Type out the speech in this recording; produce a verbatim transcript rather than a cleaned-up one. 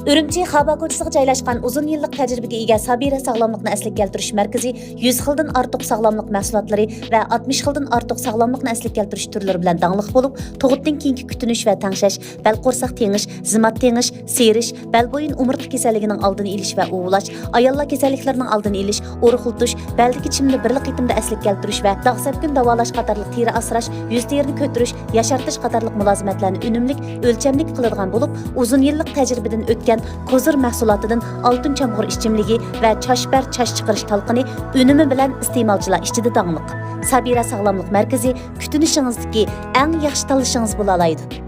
ئۈرۈمچى خابا كوچىسىغا جايلاشقان ئۇزۇن يىللىق تەجرىبىگە ئىگە سابىرە ساغلاملىقنى ئەسلىگە كەلتۈرۈش مەركىزى يۈز خىلدىن ئارتۇق ساغلاملىق مەھسۇلاتلىرى ۋە ئاتمىش خىلدىن ئارتۇق ساغلاملىقنى ئەسلىگە كەلتۈرۈش تۈرلىرى بىلەن داڭلىق بولۇپ، تۇغۇتتىن كېيىنكى كۈتۈنۈش ۋە تەڭشەش، بەل قورساق تېڭىش، زىمات تېڭىش، سىيرىش، بەل بويۇن ئومۇرتقا كېسەللىكىنىڭ ئالدىنى ئېلىش ۋە ئۇۋۇلاش، ئاياللار كېسەللىكلىرىنىڭ ئالدىنى ئېلىش، ئورۇقلىتىش، بەلدىكى چىمنى بىرلا قېتىمدا ئەسلىگە كەلتۈرۈش ۋە داغ سەپكۈن داۋالاش قاتارلىق تېرە ئاسراش، يۈز تېرىنى كۆتۈرۈش، ياشارتىش قاتارلىق مۇلازىمەتلەرنى ئۈنۈملۈك، ئۆلچەملىك قىلىدىغان بولۇپ، ئۇزۇن يىللىق تەجرىبىدىن ئۆتكەن كوزىر مەھسۇلاتىدىن ئالتۇن چامغۇر ئىچىملىكى ۋە چاچ بەر چاچ چىقىرىش تالقىنى ئۈنۈمى بىلەن ئىستېمالچىلار ئىچىدە داڭلىق. سابىرە ساغلاملىق مەركىزى كۈتۈنۈشىڭىزدىكى ئەڭ ياخشى تاللىشىڭىز بولالايدۇ.